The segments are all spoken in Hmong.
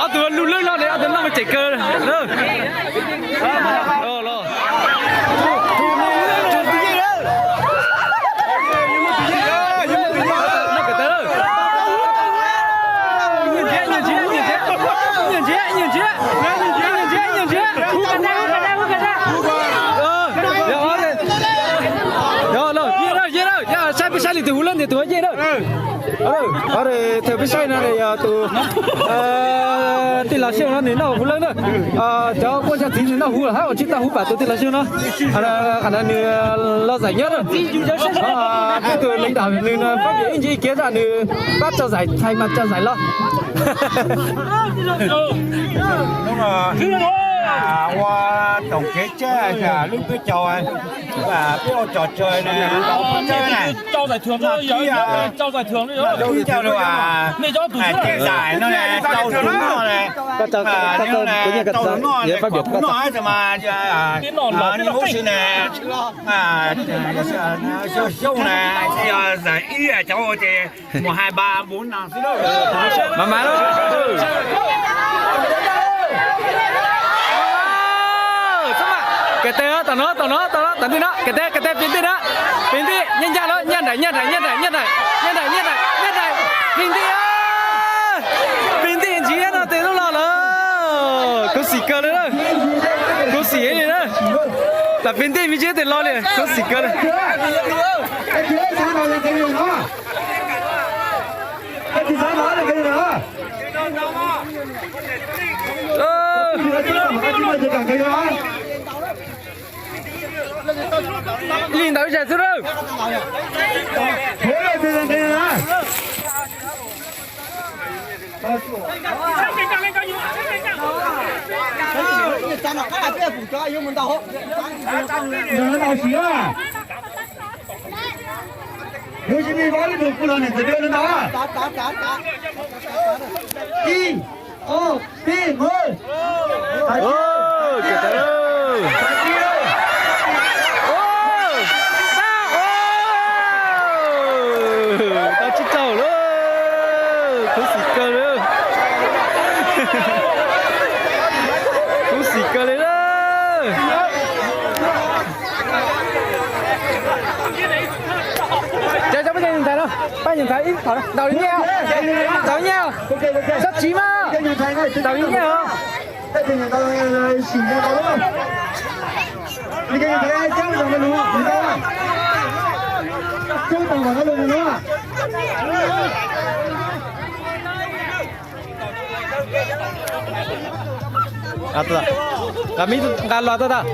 Ob tug lub lwb no ne, ob tug noj tseem kawg. Saib peb saib li tus hu lawm ntawm tus yeej na. Thaum peb saib no yog tus tij laug Xyooj no nws noj hu lawm na. Cov poj ntxoog txiv nws noj hu hab ua tsis tau hu pam tus tij laug Xyooj no. Qhov no nws los zaim nyob na. Peb tus leej dam nws no pab pem ib ntsis ib kiv zaj nws pab tso zaim thaiv mas tso zaim los. Ua toom kev tsab lub peb caug, peb ua trò chơi na, tib caug lub, tib caug lub, tej zaim no na, tau tus noj na, tau noj, tau tus noj mas, nej hub si na, xyoo na, zaim ib cov ua ces mus hais npa npus no xwb. Mas mas, kev teb tom no, tom no, tom no, tom ntej no, kev teb, kev teb, pim ntij na, pim ntij, nyaj ncaj lawm, nyaj nraim, nyaj nraim, nyaj nraim, nyaj nraim, nyaj nraim, nyaj nraim, nyaj nraim, pim ntij, pim ntij ntsib no tes lub los lawm, khuv xim kawg li na, khuv xim li na, tam pim ntij me ntsib tes los li, khuv xim kawg li. Li ntawd zam xwb lawm. Ib, ob, peb, mus. Tau tsib caug lawm, khuv xim kawg li, khuv xim kawg li na. Cov cov pab nyuag ntxhais no, pab nyuag ntxhais ib thaum ntaus li nyiaj, ntaus nyiaj, txhob tsiv mas, ntaus li nyiaj os. Nqa los tau tas.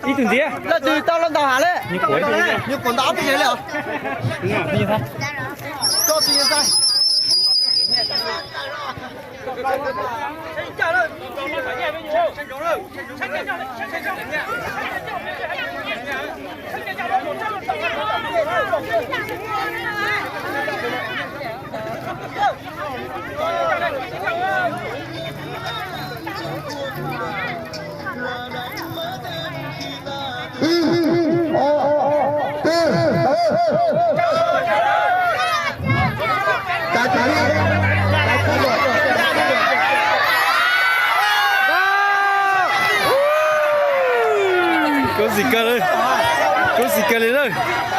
Ib tug ntxiv. Leej twg tau los ntaus hav li? Nyuam qhuav ntaus ob peb yawg li os. Tso tsis yog ntxhais. Khuv xim kawg li, khuv xim kawg li lawm.